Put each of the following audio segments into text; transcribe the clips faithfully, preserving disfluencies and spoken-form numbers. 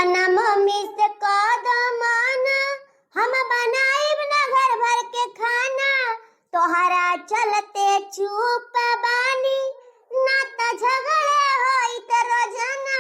ना मम्मी से कह दो माना, हम बनाइब ना घर भर के खाना। तोहरा चलते चुप बानी, ना त झगड़ा होइत रोजाना।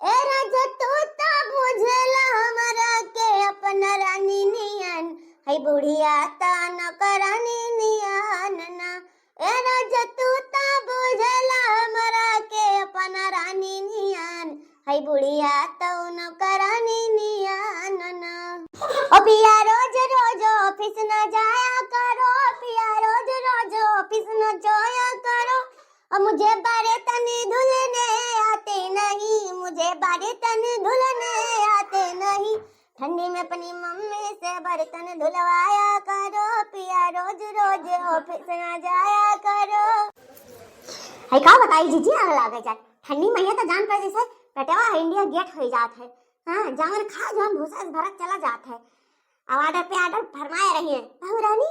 ए राजा, तू त बुझेला हमरा के अपना रानी नियन, है बुढ़िया त नौकरानी नियन ना। ए राजा, तू त बुझेला हमरा के अपना रानी नियन, है बुढ़िया त नौकरानी नियन ना। ओ पिया, रोज रोज ऑफिस न जाया करो, पिया, रोज रोज ऑफिस न जाया करो। और मुझे बर्तन धुलने आते नहीं, मुझे बर्तन धुलने आते नहीं। ठंडी में अपनी मम्मी से बर्तन धुलवाया करो, पिया, रोज रोज ऑफिस न जाया करो। है का बताई जीजी, आग लागे जाए। ठंडी मइया तो जान पर जैसे पेटवा है, इंडिया गेट हो जात है। हाँ, जवन खा जवन भूसा से भरत चला जात है। अब ऑर्डर पे ऑर्डर फरमाए रही है, बहू रानी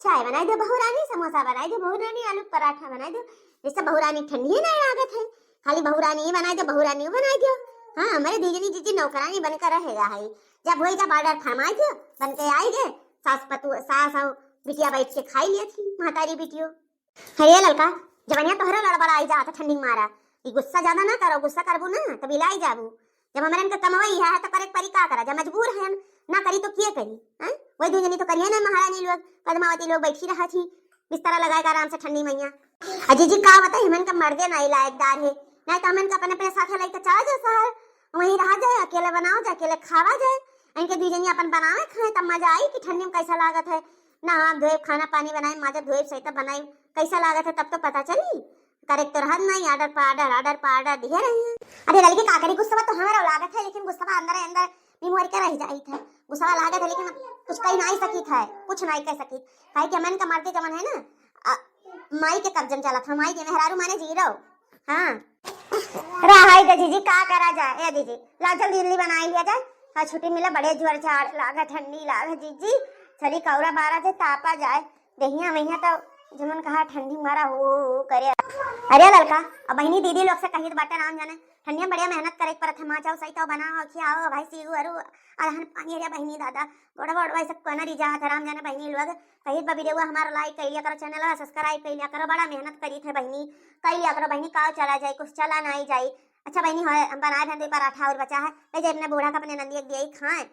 चाय बनाई दो, बहू रानी समोसा बनाई दो, बहू रानी आलू पराठा बनाई दो। जैसे बहू रानी ठंडी ही नहीं लागत है, खाली बहू रानी ही बनाई दो, बहू रानी ही बनाई दो। हाँ, हमारे दीदी जीजी नौकरानी बनकर रहेगा है। जब होई जब ऑर्डर फरमाई दो, बन के आई गे, सास पतु, सास और बिटिया बैठ के खाई लिया थी, महतारी बिटियो। हे ललका, जवनिया तोहरा लड़बड़ाई जात है ठंडी मारा। ई गुस्सा ज्यादा ना करो, गुस्सा करबू ना तब इलाई जाबू। जब हमरे इनका कमवा इहा है तो करे के परी, का करा, जब मजबूर है ना करी तो के करी, हैं? वही दू जनी तो करिए ना महारानी लोग, पद्मावती लोग बैठी रहा थी बिस्तरा लगाए के आराम से ठंडी मइया। आ जीजी का बताई, हमन का मर्दे नहीं लायकदार है, नहीं तो हमन का अपने अपने साथे लेके चला जाए शहर, वहीं रहा जाए, अकेले बनाओ जाए, अकेले खावा जाए। इनके दू जनी अपन बनावे खाए तब मजा आई कि ठंडी में कैसा लागत है। ना आप धोए, खाना पानी बनाए, माजा धोए, सही तब बनाए, कैसा लागत है तब तो पता चली। करे के तो रहत नहीं, ऑर्डर पर ऑर्डर, ऑर्डर पर ऑर्डर दिए रही हैं। अरे ललकी का करी, गुस्सा तो हमरा लागत है, लेकिन गुस्सा अंदर अंदर मेमोरी के रह जाइत है। गुस्सा लागत है, लेकिन कुछ कही नहीं सकित है, कुछ नहीं कह सकित। काहे कि हमन का मर्दे जवन है ना, आ, माई के कब्जे में चलत है, माई के मेहरारू माने जीरो। हाँ। रहाई दे जीजी, का करा जाए? ए जीजी, ला जल्दी जल्दी बनाई लिया जाए। हाँ, छुट्टी मिला, बड़े जोर झाड़ लागा, ठंडी लागा जीजी। चली कौरा बारा जे तापा जाए। देहिया वहिया तो जमन कहा ठंडी मारा हो, हो, हो करे। अरे ललका, अब बहिनी दीदी लोग से कही तो बाटे राम जाने, ठंडिया में बढ़िया मेहनत करे के परत है। माँ चाहो सही तो बनाओ, खियाओ भाई, सीऊ अरु अलहन पानी। अरे बहिनी दादा, गोड़वा ओड़वा ऐसे कोना रिझा है, राम जाने बहिनी लोग। कही बा वीडियो हमारा लाइक कर लिया करो, चैनल सब्सक्राइब कर लिया करो, बड़ा मेहनत करी थे बहिनी, कर लिया करो बहिनी, का चला जाए, कुछ चला नहीं जाए। अच्छा बहिनी, है हम बनाए थे दो पराठा और बचा है, ले जाए अपने बूढ़ा का, अपने नंदिया के दिया ही खाए।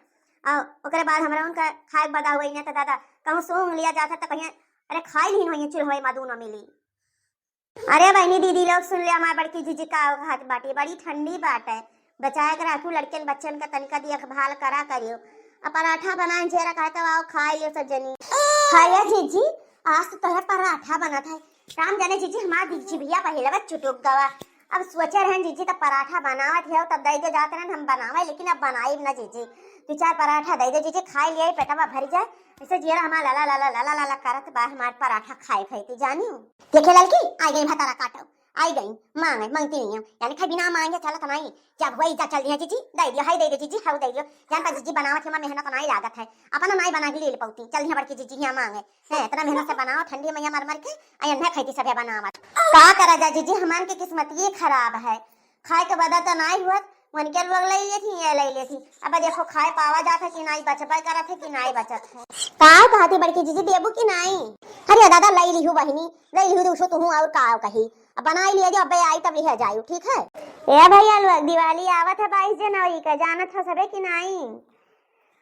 और ओकरे बाद हमरा उनका खाए के बदा हुआ ही ना तो दादा कहूँ सूंघ लिया जाता तो कहीं, अरे खाई लीन होइए, चूल्हा में मधु न मिली। अरे बहिनी दीदी लोग सुन लिया, हमार बड़की जीजी का कहत बाटी, बड़ी ठंडी बाटे, बचाए के राखू, लड़कन बच्चन का तनिका देखभाल करा करियो। अब पराठा बनाए जेरा कहे तो आओ खाए लियो सब जनी। खाइए जीजी, आज तो तोहर पराठा बनत है। राम जाने जीजी, हमार जीजी भैया पहले बस चुटुक गवा। अब सोचे रहन जीजी तब पराठा बनावत है, तब दे दे जात रहन हम बनावे, लेकिन अब बनाई ना जीजी। दो चार पराठा दे दे जीजी, खाए लिए पेटवा भर जाए। ऐसे जियरा हमार लला लला लला लला करत बा, हमार पराठा खाए खाए जानियो। देखे ललकी, आई गई भतारा काटो, आई गई मांगे, मांगती नहीं है, यानी खाई बिना मांगे चलत नहीं। जब वही जा चल दिया जीजी, दे दियो, हाय दे दे जीजी, हाउ दे दियो। जान पा जीजी बनावत है, हमार मेहनत नहीं लागत है, अपना नहीं बना के ले ले पौती, चल दिया बड़की जीजी यहाँ मांगे। हैं, इतना मेहनत से बनाओ, ठंडी मइया मर मर के, आई अन्ना खाई थी सभे बनावत। का करा जा जीजी, हमान के किस्मत ये खराब है, खाए के बदा तो नहीं हुआ, मन के लोग ले ले थी, ये ले ले थी। अब देखो खाए पावा जात है कि नहीं, बचबे करत है कि नहीं बचत है। का कहती बड़की जीजी, देबू कि नहीं? अरे दादा, ले लिहू बहिनी, ले लिहू दूसो तुहू और का कही। अब बनाई लिया जो, अबे आई तब लिहा जायू, ठीक है? ए भैया लोग, दिवाली आवत है बाईस जनवरी का, जानत हो सबे कि नहीं?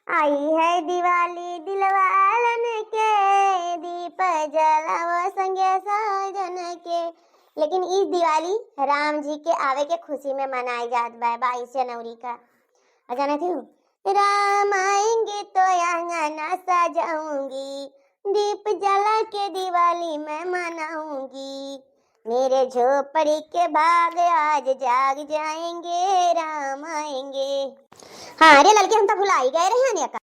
आई है दिवाली दिलवालन के, दीप जलावो संगे साजन के। लेकिन ई दिवाली राम जी के आवे के खुशी में मनाई जात बा बाईस जनवरी का। और जानत हो, राम आएंगे तो आंगन सजाऊंगी, दीप जला के दिवाली मैं मनाऊंगी, मेरे झोपड़ी के बाग आज जाग जाएंगे, राम आएंगे। हाँ रे ललकी, हम तो भुलाई गए रहे हैं का।